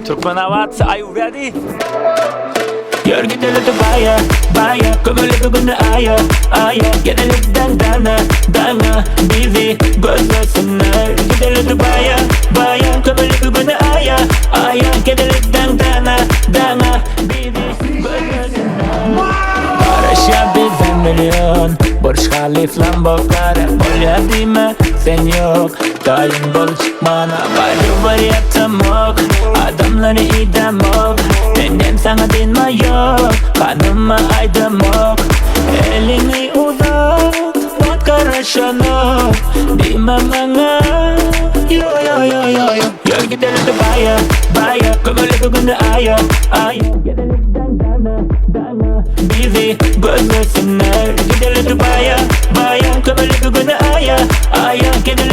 Türkmenabat, are you ready? Ýör gideli Dubaýa, baýa Kömelek güni aýa, aýa Gelelik daňdana, daňa Bizi gözlesinler Gideli Dubaýa, baýa Kömelek güni aýa, aýa Gelelik daňdana, daňa Bizi gözlesinler Garaşýar bize million Burj Halif Lambo gara Bolýar diýme sen ýok Taýyn bol çykmana Barybir ýatamok Adamlary idemok Menem saňa dynma ýok Ganyma aýdamok Eliňi uzat Wagt garaşanok Diýme maňa Ýo ýo ýo ýo ýo Ýör gideli Dubaýa Baýa Kömelek güni aýa Aýa Gelelim daňdana Daňa Bizi gözlesinler Gideli Dubaýa Baýa Kömelek güni aýa Aýa Gelelim.